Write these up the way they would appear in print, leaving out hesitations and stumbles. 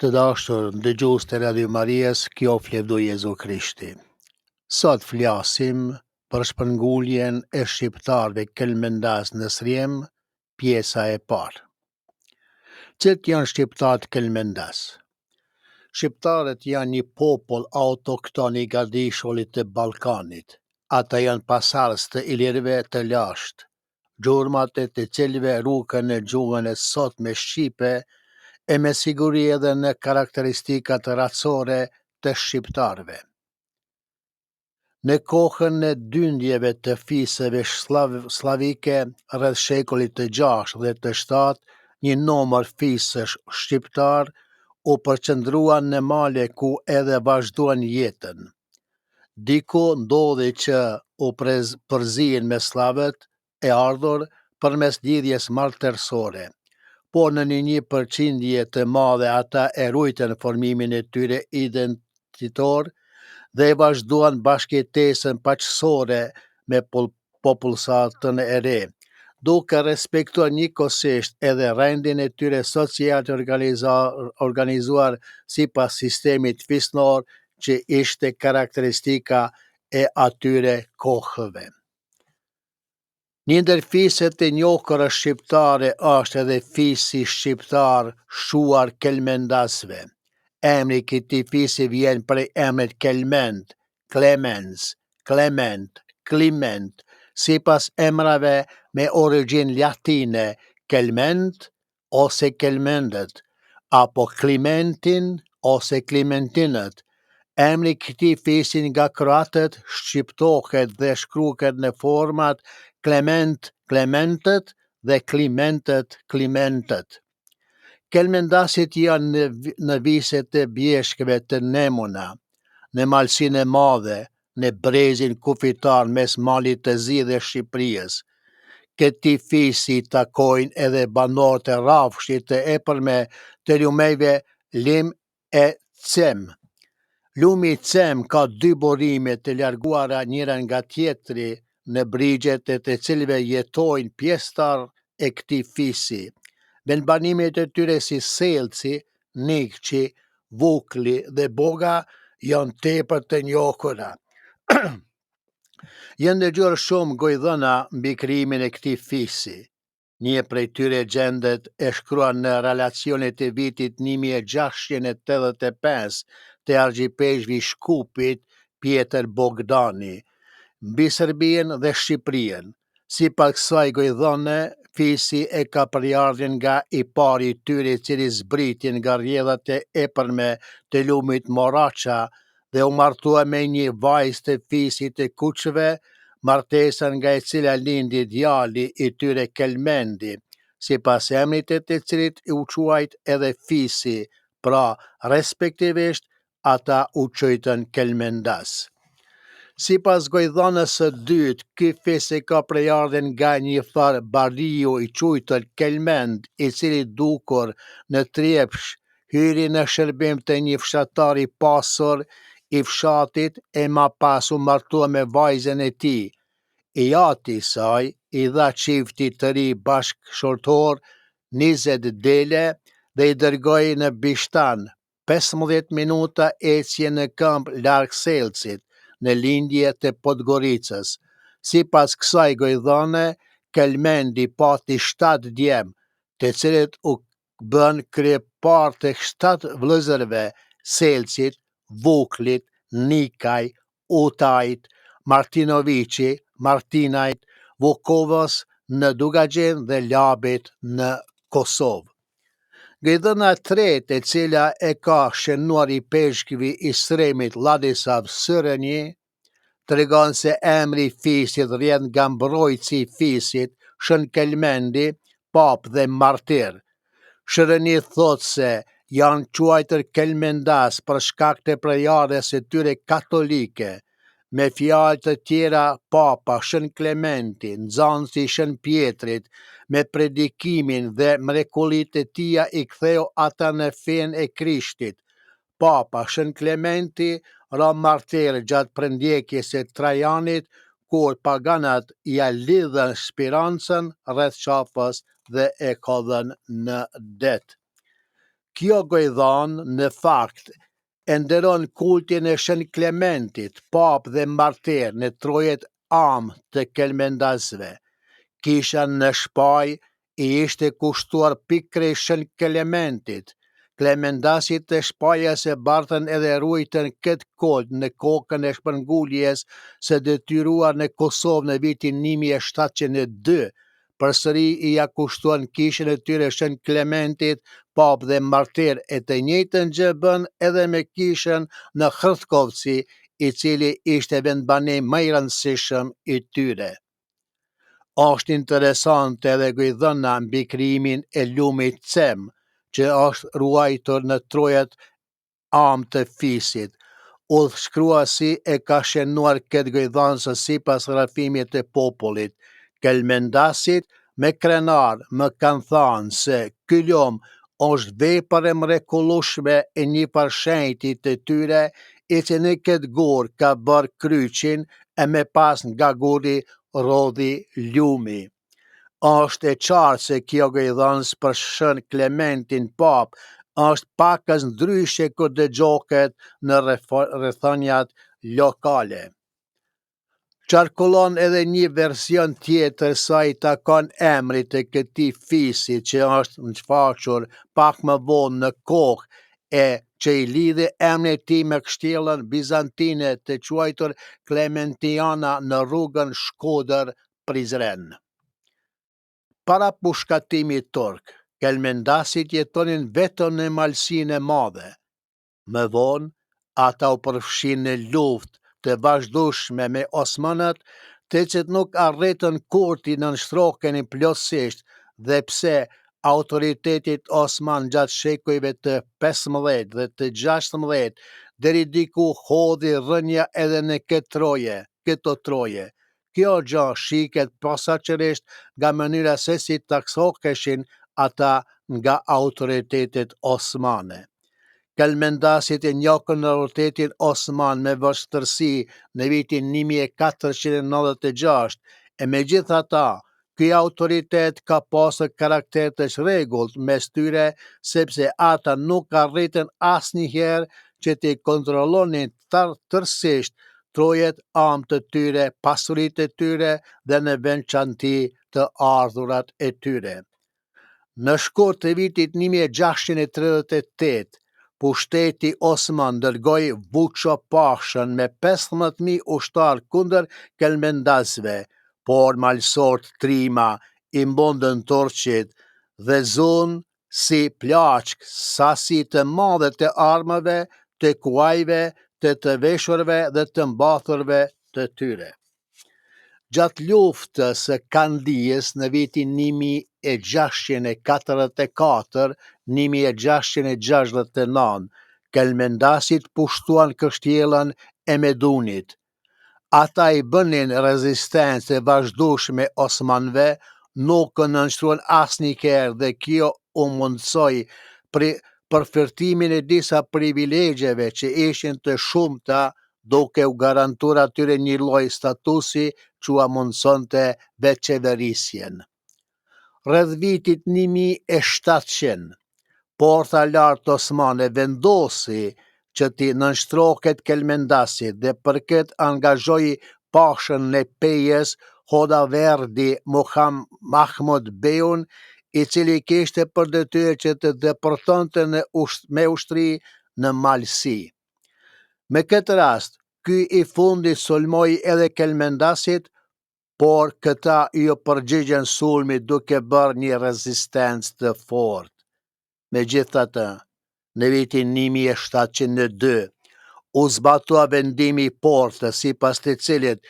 Të dashur dëgjues të Radio Marias, qoftë lavdu Jezu Krishti. Sot flasim për shpërnguljen e shqiptarëve kelmendas në Srjem, pjesa e parë. Cilët janë shqiptarët kelmendas? Shqiptarët janë një popull autokton i gadishullit të Ballkanit. Ata janë pasardhës të ilirëve të lashtë, gjurmët e të cilëve ruhen në gjuhën e sotme shqipe e me siguri edhe në karakteristikat racore të shqiptarëve. Në kohën e dyndjeve të fiseve sllavike rreth shekullit të gjashtë dhe të shtatë, një numër fisesh shqiptarë u përqendruan në male ku edhe vazhduan jetën. Diku ndodhi që u përzien me sllavët e ardhur përmes lidhjes martesore, por në një përqindje të madhe ata e ruajtën formimin e tyre identitor dhe e vazhduan bashkëjetesën paqësore me popullsatën e re, duke respektuar njëkohësisht edhe rendin e tyre social të organizuar sipas sistemit fisnor që ishte karakteristika e atyre kohëve. Një ndër fiset e njohura shqiptare është edhe fisi shqiptar shquar kelmendasve. Emri i këtij fisi vjen prej emrit Kelmend, Klemens, Klement, Kliment, sipas emrave me origjinë latine Kelment ose Kelmendët, apo Klimentin ose Klimentinët. Emri i këtij fisi nga kroatët shqiptohet dhe shkruhet në format Klement, Klementët dhe Klimentët, Klimentët. Kelmendasit janë në, në viset e bjeshkëve të Nemuna, në Malësinë e Madhe, në brezin kufitar mes Malit të Zi dhe Shqipërisë. Këtij fisi i takojnë edhe banorët e rrafshit të epërme të lumejve Lim e Cem. Lumi Cem ka dy burime të larguara njëra nga tjetri, në brigjet e të cilëve jetojnë pjesëtarë e këtij fisi. Vendbanimet e tyre si Selci, Nikçi, Vukli dhe Boga janë tepër të njohura. Janë dëgjuar shumë gojëdhëna mbi krijimin e këtij fisi. Një prej tyre gjendet e shkruar në relacionet e vitit 1685 të argjipeshkvit i Shkupit, Pjetër Bogdani, mbi Serbinë dhe Shqipërinë. Sipas kësaj gojëdhëne, fisi e ka prejardhjen nga i pari i tyre i cili zbriti nga rrjedhat e epërme të lumit Moraça dhe u martua me një vajzë të fisit të Kuçëve, martesa nga e cila lindi djali i tyre Kelmendi, sipas emrit të të cilit u quajt edhe fisi, pra respektivisht ata u quajtën Kelmendas. Sipas gojëdhënës së dytë, ky fis e ka prejardhjen nga një farë bariu i quajtur Kelmend, i cili dukur në Trepçë hyri në shërbim të një fshatari të pasur i fshatit e më pas u martua me vajzën e tij. I ati i saj i dha çiftit të ri bashkëshortor 20 dele dhe i dërgoi në Bishtan, 15 minuta ecje në këmbë larg Selcit, në lindje të Podgoricës. Sipas kësaj gojëdhëne, Kelmendi pati 7 djem, të cilët u bënë kryeparë të 7 vëllezërve Selcit, Vuklit, Nikaj, Utajt, Martinoviqi, Martinajt, Vukovës në Dukagjin dhe Labit në Kosovë. Gojëdhëna e tretë e cila e ka shënuar ipeshkvi i Sremit Ladislav Sërënji, tregon se emri i fisit rrjedh nga mbrojtësi i fisit, Shën Kelmendi, papë dhe martir. Sërënji thotë se janë quajtur Kelmendas për shkak të prejardhjes së tyre katolike. Me fjalë të tjera, Papa Shën Klementi, nxënësi i Shën Pjetrit, me predikimin dhe mrekullitë e tija i ktheu ata në fenë e Krishtit. Papa Shën Klementi ra martir gjatë përndjekjes së Trajanit, kur paganët ia lidhën spirancën rreth qafës dhe e hodhën në det. Kjo gojëdhënë, në fakt, e nderon kultin e Shën Klementit, papë dhe martir në trojet amë të kelmendasve. Kisha në Shpaj i ishte kushtuar pikërisht Shën Klementit. Kelmendasit e Shpajës e bartën edhe ruajtën këtë kult në kohën e shpërnguljes së detyruar në Kosovë në vitin 1702. Përsëri ia kushtuan kishën e tyre Shën Klementit, papë dhe martir, e të njëjtën gjë bënë edhe me kishën në Hrtkovci, i cili ishte vendbanim më i rëndësishëm i tyre. Është interesante edhe gojëdhëna mbi krijimin e lumit Cem, që është ruajtur në trojet amë të fisit. Udhëshkruesi e ka shënuar këtë gojëdhënë se sipas rrëfimit të popullit, Kelmendasit me krenari më kanë thënë se ky lum është vepër e mrekullueshme e njëfarë shenjti të tyre, i cili në këtë gur ka bërë kryqin e më pas nga guri rrodhi lumi. Është e qartë se kjo gojëdhënë për Shën Klementin Papë është pakëz ndryshe kur dëgjohet në rrëfenjat lokale. Qarkullon edhe një version tjetër sa i takon emrit të këtij fisi që është shfaqur pak më vonë në kohë e që i lidhi emrin e tij me kështjellën bizantine të quajtur Klementiana në rrugën Shkodër-Prizren. Para pushkatimit turk, kelmendasit jetonin vetëm në Malësinë e Madhe. Më vonë, ata u përfshinë në luftë të vazhdueshme me osmanët, të cilët nuk arritën kurrë t'i nënshtroheshin plotësisht dhe pse autoritetit osman gjatë shekujve të 15 dhe të 16 deri diku hodhi rrënjë edhe në këtë troje, këto troje. Kjo gjë shihet posaçërisht nga mënyra se si taksoheshin ata nga autoritetet osmane. Kelmendasit e njohën autoritetin osman me vështirësi në vitin 1496, e megjithatë, ky autoritet ka pasur karakter të çrregullt mes tyre sepse ata nuk arritën asnjëherë që t'i kontrollonin tërësisht trojet amë të tyre, pasuritë e tyre dhe në veçanti të ardhurat e tyre. Në shkurt të vitit 1638, pushteti osman dërgoi Vuço Pashën me 15.000 ushtarë kundër kelmendasve, por malësorët trima i mundën turqit dhe zunë si plaçkë sasi të madhe të armëve, të kuajve, të të veshurve dhe të mbathurve të tyre. Gjatë luftës së Kandijës në vitin 1644-1669, kelmendasit pushtuan kështjellën e Medunit. Ata i bënin rezistencë të vazhdueshme osmanëve, nuk u nënshtruan asnjëherë dhe kjo u mundësoi përfitimin e disa privilegjeve që ishin të shumta, duke u garantuar atyre një lloj statusi që ua mundësonte vetëqeverisjen. Rreth vitit 1700, Porta e Lartë Osmane vendosi që t'i nënshtrohet kelmendasit dhe për këtë angazhoi pashën e Pejës Hodaverdi Mahmud Beun, i cili kishte për detyrë që të depërtonte në usht me ushtri në Malësi. Me këtë rast, ky i fundit sulmoi edhe kelmendasit, por këta iu përgjigjën sulmit duke bërë një rezistencë të fortë. Megjithatë, në vitin 1702 u zbatua vendimi i portës sipas të cilit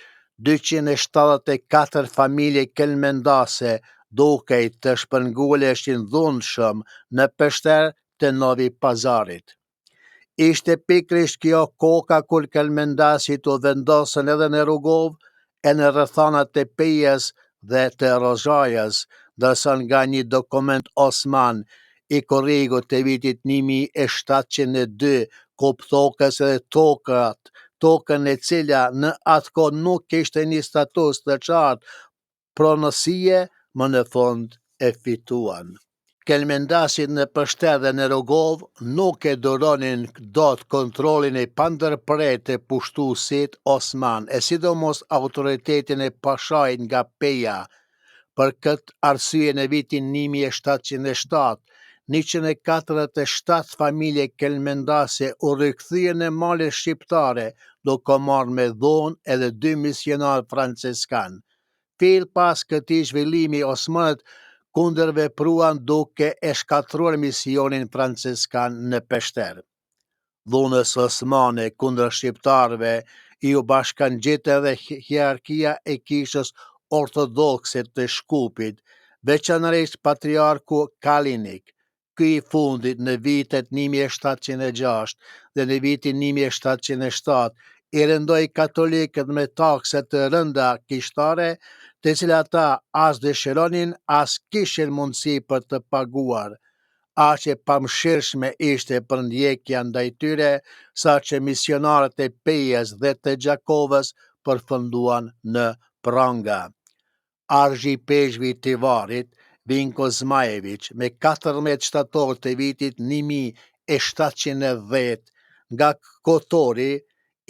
274 familje kelmendase duhej të shpërnguleshin dhunshëm në Peshter të Novi Pazarit. Ishte pikërisht kjo koha kur kelmendasit u vendosën edhe në Rugovë e në rrethanat e Pejës dhe të Rozhajës, ndërsa nga një dokument osman i korrikut të vitit 1702 kuptohet se edhe tokat, tokën e cila në atë kohë nuk kishte një status të qartë pronësie, më në fund e fituan. Kelmendasit në Peshter dhe në Rugovë nuk e duronin dot kontrollin e pandërprerë të pushtuesit osman e sidomos autoritetin e pashait nga Peja. Për këtë arsye në vitin 1707, 147 familje kelmendase u rikthyen në malet shqiptare, duke marrë me dhunë edhe dy misionarë françeskanë. Fill pas këtij zhvillimi osmanët kundërvepruan duke e shkatërruar misionin françeskan në Peshter. Dhunës osmane kundër shqiptarëve iu bashkëngjit edhe hierarkia e Kishës Ortodokse të Shkupit, veçanërisht patriarku Kalinik. Ky i fundit në vitet 1706 dhe në vitin 1707 i rëndoi katolikët me taksa të rënda kishtare, të cilat ata as dëshironin, as kishin mundësi për të paguar. Aq e pamëshirshme ishte përndjekja ndaj tyre, saqë misionarët e Pejës dhe të Gjakovës përfunduan në pranga. Argjipeshkvi i Tivarit, Vinko Zmajević, me 14 shtator të vitit 1710 nga Kotori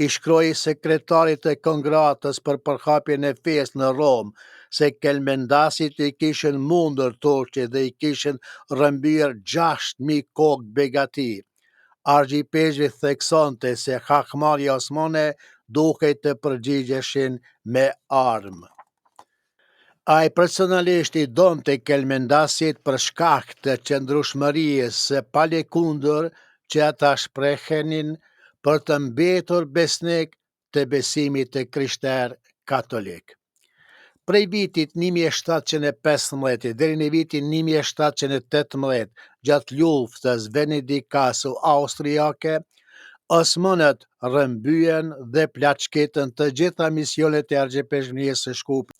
i shkroi sekretarit të Kongregatës për përhapjen e fesë në Romë se kelmendasit i kishin mundur turqit dhe i kishin rrëmbyer 6000 kokë begati. Argjipeshkvi theksonte se hakmarrja osmane duhej të përgjigjeshin me armë. Ai personalisht i donte kelmendasit për shkak të qëndrueshmërisë së palëkundur që ata shprehnin për të mbetur besnik të besimit të krishterë katolik. Prej vitit 1715 deri në vitin 1718, gjatë luftës venedikaso-austriake, osmanët rrëmbyen dhe plaçkitën të gjitha misionet e Argjipeshkvnisë së Shkupit,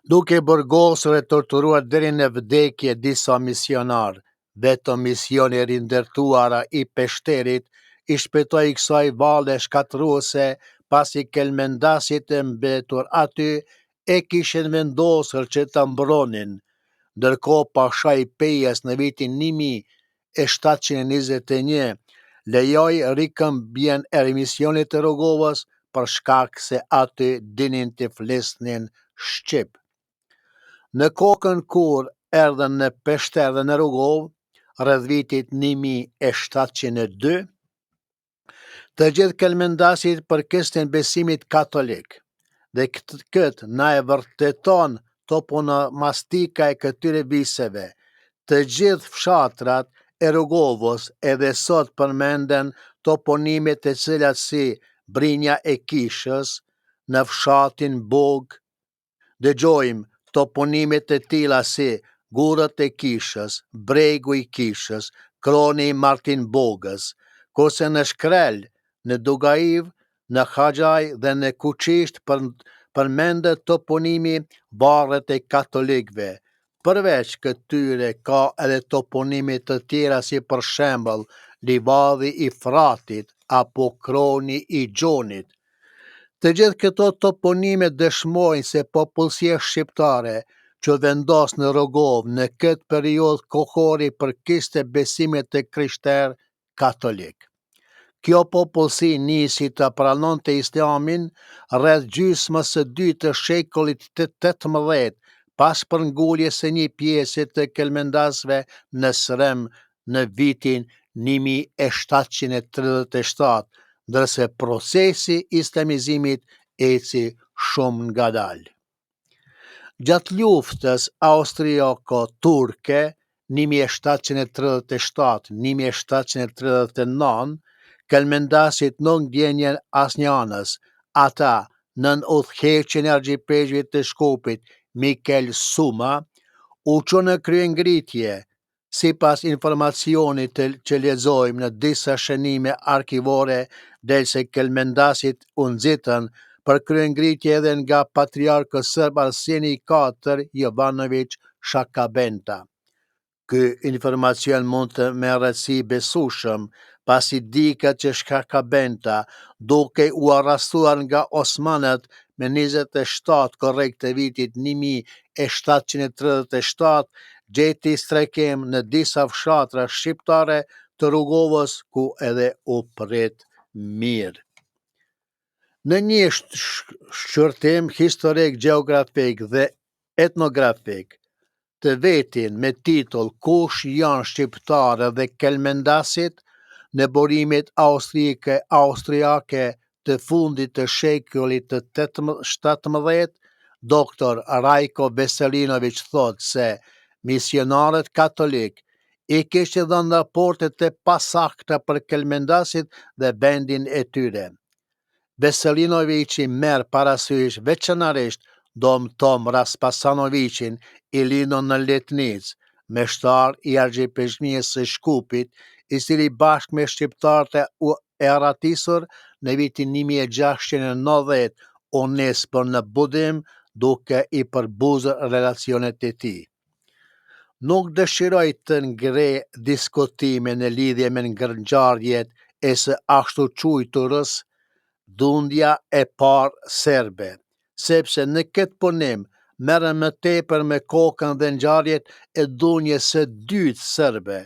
duke burgosur e torturuar deri në vdekje disa misionarë. Vetëm misioni i rindërtuar i Peshterit i shpëtoi kësaj vale shkatërruese, pasi kelmendasit e mbetur aty e kishin vendosur që ta mbronin. Ndërkohë pashai i Pejës në vitin 1721 lejoi rimëkëmbjen e misionit të Rugovës për shkak se aty dinin të flisnin shqip. Në kohën kur erdhën në Peshter dhe në Rugovë, rreth vitit 1702, të gjithë kelmendasit përkisnin besimit katolik, dhe këtë na e vërteton toponomastika e këtyre viseve. Të gjithë fshatrat e Rugovës edhe sot përmenden toponime të cilat si Brinja e Kishës, në fshatin Bogë, dëgjojmë toponime të tilla si Gurët e Kishës, Bregu i Kishës, Kroni i Martin Bogës, kurse në Shkrel, në Dugaivë, në Haxhaj dhe në Kuçisht përmendet toponimi Varret e Katolikëve. Përveç këtyre ka edhe toponime të tjera si për shembull Livadhi i Fratit apo Kroni i Gjonit. Të gjithë këto toponime dëshmojnë se popullsia shqiptare që u vendos në Rugovë në këtë periudhë kohore i përkiste besimit të krishterë katolik. Kjo popullsi nisi të pranonte Islamin rreth gjysmës së dytë të shekullit të 18, pas shpërnguljes së një pjese të kelmendasve në Srem në vitin 1737, ndërsa procesi i islamizimit eci shumë ngadalë. Gjatë luftës austriako-turke 1737-1739, kelmendasit nuk ndjenin asnjanës. Ata, nën udhëheqjen e argjipeshkvit të Shkupit, Mikel Suma, u çuan në kryengritje. Sipas informacionit që lexojmë në disa shënime arkivore, del se kelmendasit u nxitën për kryengritje edhe nga patriarku serb Arseni IV Jovanović Shakabenta. Ky informacion mund të merret si i besueshëm, pasi dihet që Shakabenta, duke u arrestuar nga osmanët më 27 korrik të vitit 1737, gjeti strehim në disa fshatra shqiptare të Rugovës, ku edhe u prit mirë. Në një shqyrtim historik, gjeografik dhe etnografik të vetin me titull Kush janë shqiptarët dhe kelmendasit në burimet austriake austriake të fundit të shekullit të 17, Dr. Rajko Veselinović thotë se misionarët katolikë i kishin dhënë raporte të pasakta për kelmendasit dhe vendin e tyre. Veselinovići merr parasysh veçanërisht Dom Tom Raspasanovićin, i lindur në Letnicë, meshtar i Argjipeshkvisë së Shkupit, i cili bashkë me shqiptarët e arratisur në vitin 1690 u nis për në Budim duke i përbuzur relacionet e tij. Nuk dëshiroj të ngre diskutime në lidhje me ngjarjet e së ashtuquajturës Dundja e Parë Serbe, sepse në këtë punim merrem më tepër me kohën dhe ngjarjet e Dundjes së Dytë Serbe,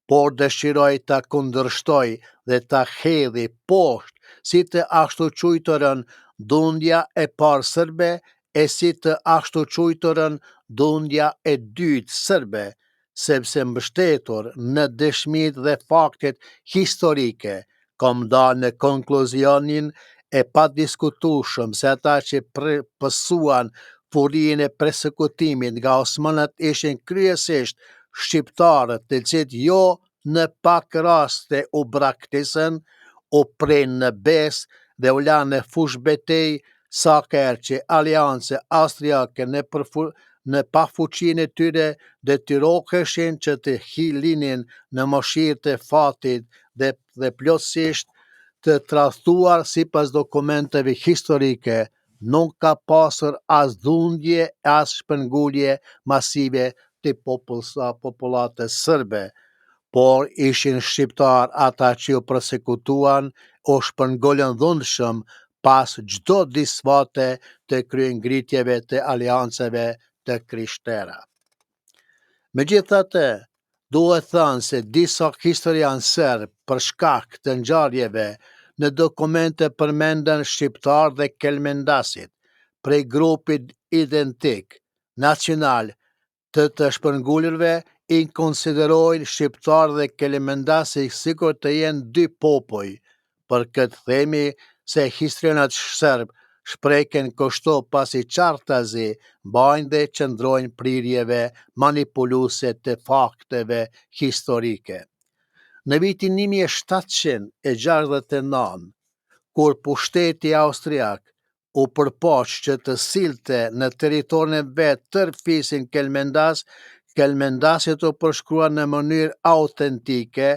por dëshiroj ta kundërshtoj dhe ta hedhi poshtë si të ashtuquajturën Dundja e Parë Serbe e si të ashtuquajturën Dundja e Dytë Serbe, sepse mbështetur në dëshmitë dhe faktet historike, kam dalë në konkluzionin e padiskutueshëm se ata që pësuan furinë e persekutimit nga osmanët ishin kryesisht shqiptarët, të cilët jo në pak raste u braktisën, u prenë në besë dhe u lanë në fushëbetejë sa herë që aleanca austriake në përfu, në pafuqinë e tyre detyroheshin që të linin në mëshirë të fatit dhe, dhe plotësisht të tradhtuar sipas dokumenteve historike, nuk ka pasur as dhundje as shpërngulje masive të popullatës serbe, por ishin shqiptar ata që u persekutuan, u shpërngulën dhunshëm pas çdo disfate të kryengritjeve të aleancave të krishtera. Megjithatë, duhet thënë se disa historianë serb për shkak të ngjarjeve në dokumente përmenden shqiptarë dhe kelmendasit prej grupit identik nacional të të shpërngulurve i konsiderojnë shqiptarë dhe kelmendasit sikur të jenë dy popuj. Për këtë themi se historianët serb shpreken kështu pasi qartazi mbajnë dhe qëndrojnë prirjeve manipuluese të fakteve historike. Në vitin 1769, kur pushteti austriak u përpoq që të sillte në territorin e vet tërë fisin kelmendas, kelmendasit u përshkruan në mënyrë autentike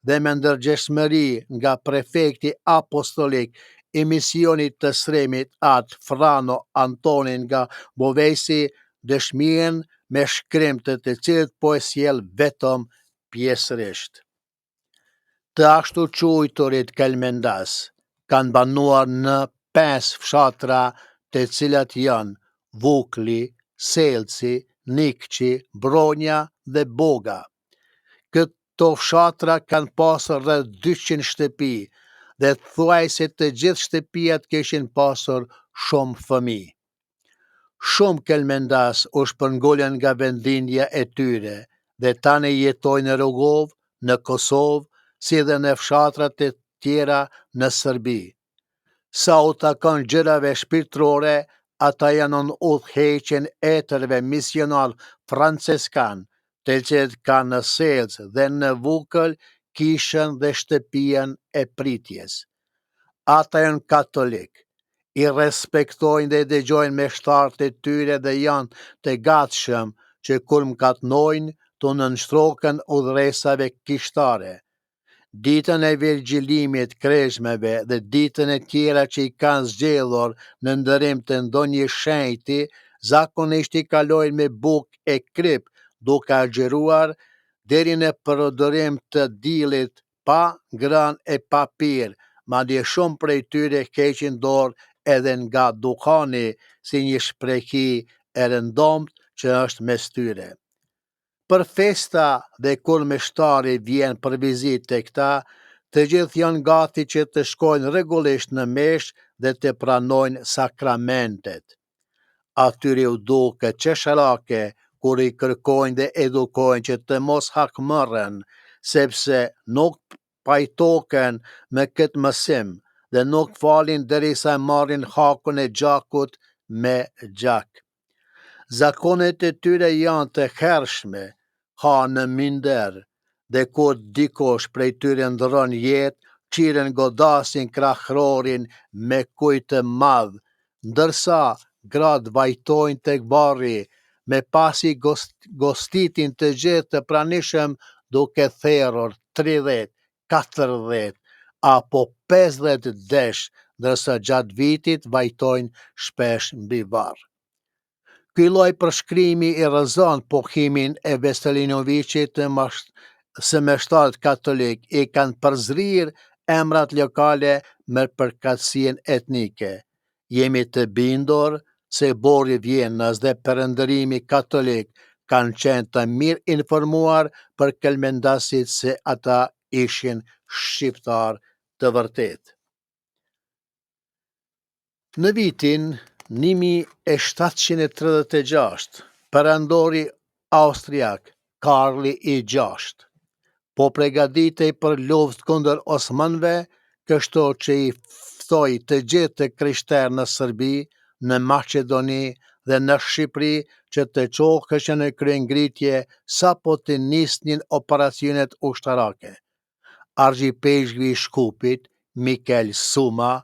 dhe me ndërgjegjshmëri nga prefekti apostolik i misionit të Sremit atë Frano Antoni nga Bovesi, dëshminë me shkrim të të cilit po e sjell vetëm pjesërisht. Të ashtuquajturit kelmendas kanë banuar në pesë fshatra të cilat janë Vukli, Selci, Nikçi, Bronja dhe Boga. Këto fshatra kanë pasur rreth 200 shtëpi dhe thuajse të gjithë shtëpiat kishin pasur shumë fëmijë. Shumë kelmendas u shpërngulën nga vendlindja e tyre dhe tani jetojnë në Rugovë, në Kosovë, si dhe në fshatrat e tjera në Serbi. Sa u takon gjërave shpirtërore, ata janë nën udhëheqjen e etërve misionar franceskan, të cilët kanë në Selcë dhe në Vukël kishën dhe shtëpinë e pritjes. Ata janë katolik, i respektojnë dhe dëgjojnë meshtarët e tyre dhe janë të gatshëm që kur mëkatojnë të nënshtrohen urdhëresave kishtare. Ditën e virgjilimit, kreshmeve dhe ditën e tjera që i kanë zgjedhur në nderim të ndonjë shenjti, zakonisht i kalojnë me bukë e kripë, duke agjëruar deri në përdorim të dillit pa ngrënë e pa pirë, madje shumë prej tyre heqin dorë edhe nga duhani si një shprehi e rëndomtë që është mes tyre. Për festa dhe kur meshtari vjen për vizitë tek ta, të gjithë janë gati që të shkojnë rregullisht në meshë dhe të pranojnë sakramentet. Atyre u duket qesharake kur i kërkojnë dhe edukojnë që të mos hakmerren, sepse nuk pajtohen me këtë mësim dhe nuk falin derisa e marrin hakun e gjakut me gjak. Zakonet e tyre janë të hershme, hanë në minder, dhe kur dikush prej tyre ndërron jetë, çiren godasin krahërorin me kuj të madh, ndërsa gratë vajtojnë tek varri, më pas i gostitin të gjithë të pranishëm duke therur 30, 40 apo 50 desh, ndërsa gjatë vitit vajtojnë shpesh mbi varr. Ky lloj përshkrimi i rrëzon pohimin e Veselinoviçit të se meshtarët katolikë i kanë përzirë emrat lokale me përkatësinë etnike. Jemi të bindur se Bordi i Vjenës dhe Perandori Katolik kanë qenë të mirinformuar për kelmendasit se ata ishin shqiptarë të vërtetë. Në vitin 1736, perandori austriak Karli i VI po pregaditej për luftë kundër osmanëve, kështu që i ftoi të gjithë të krishterë në Serbi, në Maqedoni dhe në Shqipëri që të çoheshin në kryengritje sapo të nisnin operacionet ushtarake. Argjipeshkvi i Shkupit, Mikel Suma,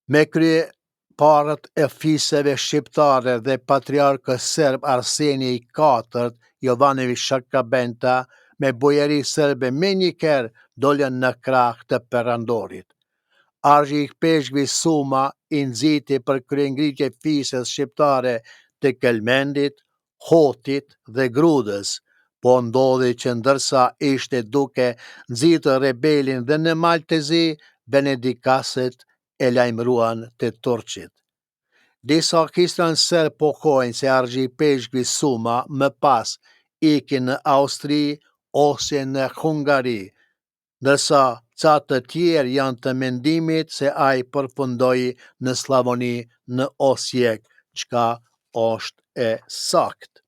me kryeparët e fiseve shqiptare dhe patriarku serb Arseni i IV Jovanoviç Shakabenta me bojarinë serbe menjëherë dolën në krah të perandorit. Argjipeshkvi Suma i nxiti për kryengritje fiset shqiptare të Kelmendit, Hotit dhe Grudës, po ndodhi që ndërsa ishte duke nxitur rebelin dhe në Mal të Zi, venedikasit e lajmëruan te turqit. Disa historianë serbë pohojnë se argjipeshkvi Suma më pas iki në Austri ose në Hungari, ndërsa ca të tjerë janë të mendimit se ai përfundoi në Sllavoni në Osijek, çka është e saktë.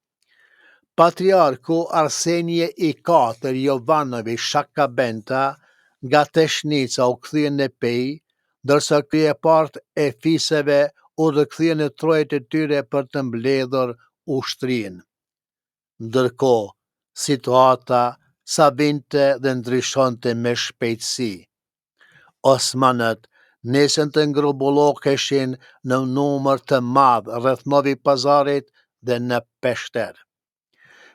Patriarku Arsenije i IV Jovanoviç Shakabenta nga Teshnica u kthye në Pejë, ndërsa kryeparët e fiseve u rikthyen në trojet e tyre për të mbledhur ushtrinë. Ndërkohë, situata sa vinte dhe ndryshonte me shpejtësi. Osmanët nisën të grumbulloheshin në numër të madh rreth Novi Pazarit dhe në Peshter.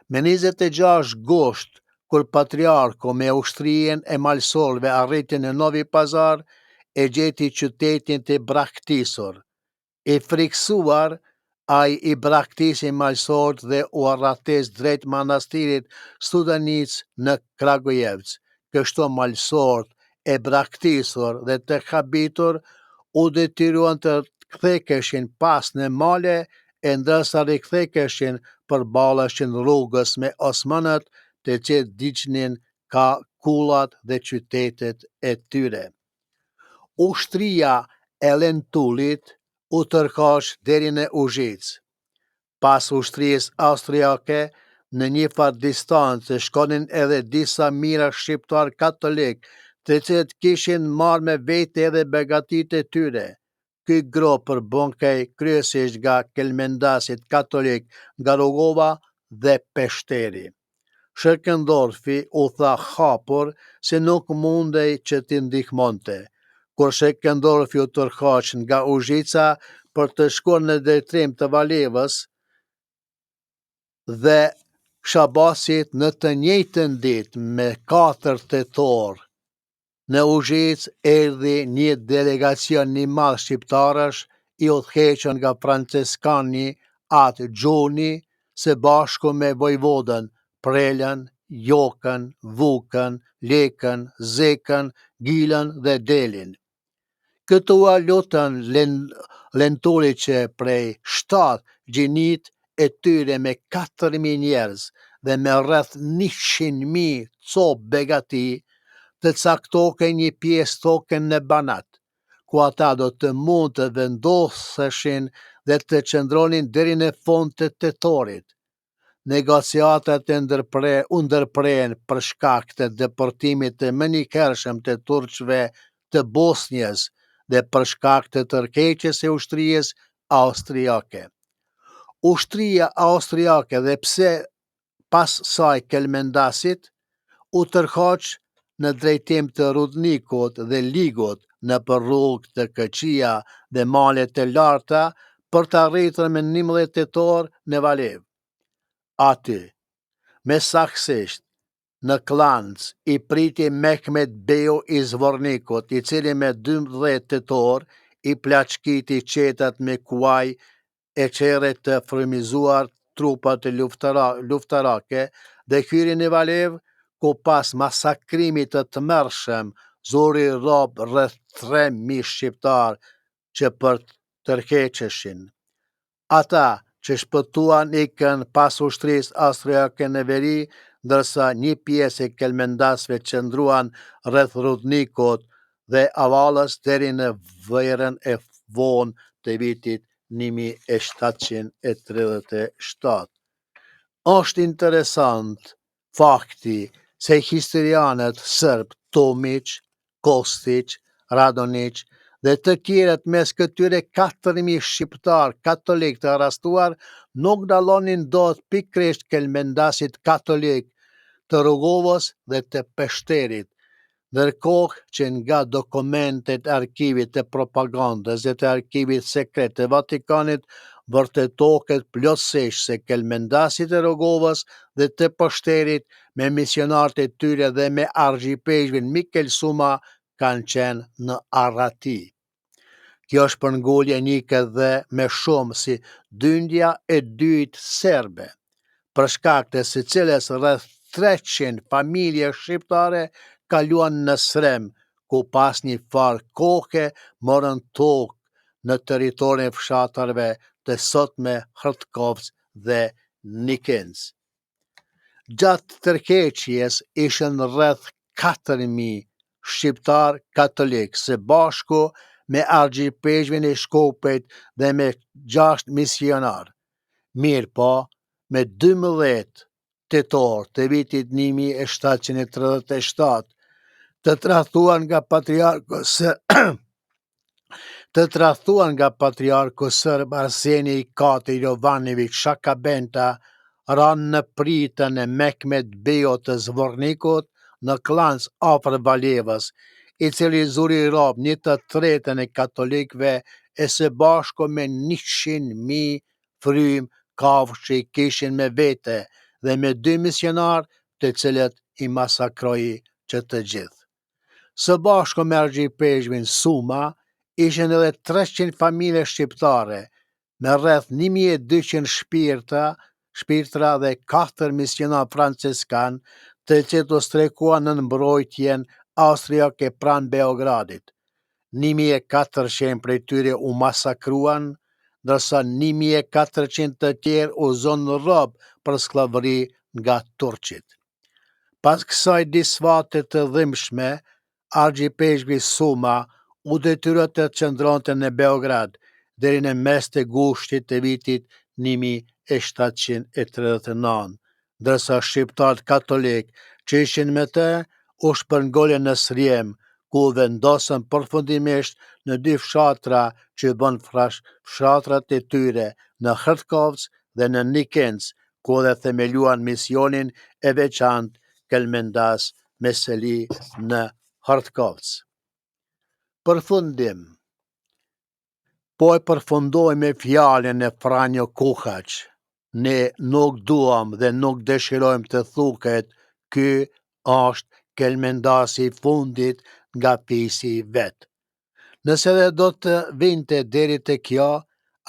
Me 26 gusht, kur patriarku me ushtrinë e malësorëve arriti në Novi Pazar, e gjeti qytetin të braktisur. I frikësuar, ai i braktisi malësorët dhe u arratis drejt manastirit Studenicë në Kragujevc. Kështu malësorët e braktisur dhe të habitur u detyruan të ktheheshin pas në male e ndërsa riktheheshin përballeshin rrugës me osmanët të cilët digjnin ka kullat dhe qytetet e tyre. Ushtria e Lentulit u tërhoq deri në Uzhicë. Pas ushtrisë austriake, në një farë distance shkonin edhe disa mijëra shqiptarë katolikë, të cilët kishin marrë me vete edhe begatitë e tyre. Ky grup përbëhej kryesisht nga kelmendasit katolikë nga Rugova dhe Peshteri. Shekendorfi u tha hapur se nuk mundej që t'i ndihmonte. Kur Shekendorfi u tërhoq nga Uzhica për të shkuar në drejtim të Valevës dhe Shabacit në të njëjtën ditë me 4 tetor në Uzhicë erdhi një delegacion i madh shqiptarësh i udhëhequr nga franceskani At Gjoni së bashku me vojvodën Prelën, Jokën, Vukën, Lekën, Zekën, Gilën dhe Delin. Këtu ua lutën Lentulit që prej 7 gjinitë e tyre me 4.000 njerëz dhe me rreth 100.000 copë begati të caktohej një pjesë toke në Banat, ku ata do të mund të vendoseshin dhe të qëndronin deri në fund të tetorit. Negociatat u ndërprenë për shkak të deportimit të menjëhershëm të turqve të Bosnjës dhe për shkak të tërheqjes së ushtrisë austriake. Ushtria austriake dhe pse pas saj kelmendasit u tërhoq në drejtim të Rudnikut dhe Ligut nëpër rrugë të këqija dhe male të larta për të arritur më 11 tetor në Valevë. Aty, më saktësisht, në Kllancë i priti Mehmet Beu i Zvornikut, i cili më 12 tetor i plaçkiti çetat me kuaj e qerre të frymëzuar trupat e luftarake dhe hyri në Valevë, ku pas masakrimit të tmerrshëm zuri rob rreth 3000 shqiptarë që po tërhiqeshin. Ata që shpëtuan ikën pas ushtrisë austriake në veri, ndërsa një pjesë e kelmendasve qëndruan rreth Rudnikut dhe Avalës deri në verën e vonë të vitit 1737. Është interesant fakti se historianët sërbë Tomiq, Kostiq, Radoniq dhe të tjerët mes këtyre 4000 shqiptarë katolikë të arrestuar nuk dallonin dot pikërisht kelmendasit katolikë të Rugovës dhe të Peshterit, ndërkohë që nga dokumentet e arkivit të propagandës dhe të arkivit sekret të Vatikanit vërtetohet plotësisht se kelmendasit e Rugovës dhe të Peshterit me misionarët e tyre dhe me argjipeshkvin Mikel Suma kanë qenë në arrati. Kjo shpërngulje njihet dhe më shumë si dyndja e dytë serbe, për shkak të së cilës rreth 300 familje shqiptare kaluan në Srem, ku pas një farë kohe morën tokë në territorin e fshatrave të sotme Hrtkovc dhe Nikinc. Gjatë tërheqjes ishin rreth 4000 shqiptarë katolikë së bashku me argjipeshkvin e Shkupit dhe me 6 misionarë. Mirëpo, me 12 tetor të vitit 1737, të tradhtuar nga patriarku të tradhtuar nga patriarku sërb Arseni i IV Jovanović Shakabenta, ranë në pritën e Mehmet Beut të Zvornikut në Kllancë afër Valevës, i cili zuri rob një të tretën e katolikëve e së bashku me 100.000 frymë kafshë që i kishin me vete dhe me dy misionarë të cilët i masakroi që të gjithë. Së bashku me argjipeshkvin Suma ishin edhe 300 familje shqiptare me rreth 1200 shpirtra, shpirtra dhe 4 misionarë franceskan, të cilët u strekuan në mbrojtjen austriake pranë Beogradit. 1400 prej tyre u masakruan, ndërsa 1400 të tjerë u zonë rob për skllavëri nga turqit. Pas kësaj disfate të dhimbshme, argjipeshkvi Suma u detyrua të qëndronte në Beograd deri në mes të gushtit të vitit 1739, ndërsa shqiptarët katolikë që ishin me të u shpërngulën në Srjem, ku u vendosën përfundimisht në dy fshatra që u bënë fshatrat e tyre në Hrtkovc dhe në Nikinc, ku edhe themeluan misionin e veçantë Kelmendas me seli në Hrtkovc. Përfundim. Po e përfundoj me fjalën e Franjo Kuhaç. Ne nuk duam dhe nuk dëshirojmë të thuhet ky është kelmendasi i fundit nga fisi i vet. Nëse dhe do të vinte deri te kjo,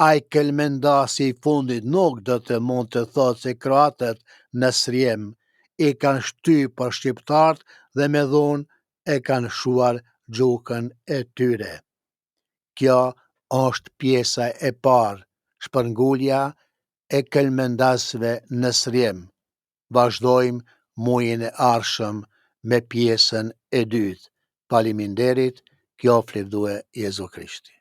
ai kelmendasi i fundit nuk do të mund të thotë se kroatët në Srjem i kanë shtypur shqiptarët dhe me dhunë e kanë shuar gjuhën e tyre. Kjo është pjesa e parë, shpërngulja e kelmendasve në Srjem. Vazhdojmë mujin e ardhshëm me pjesën e dytë. Faleminderit, qoftë lavdue Jezu Krishti.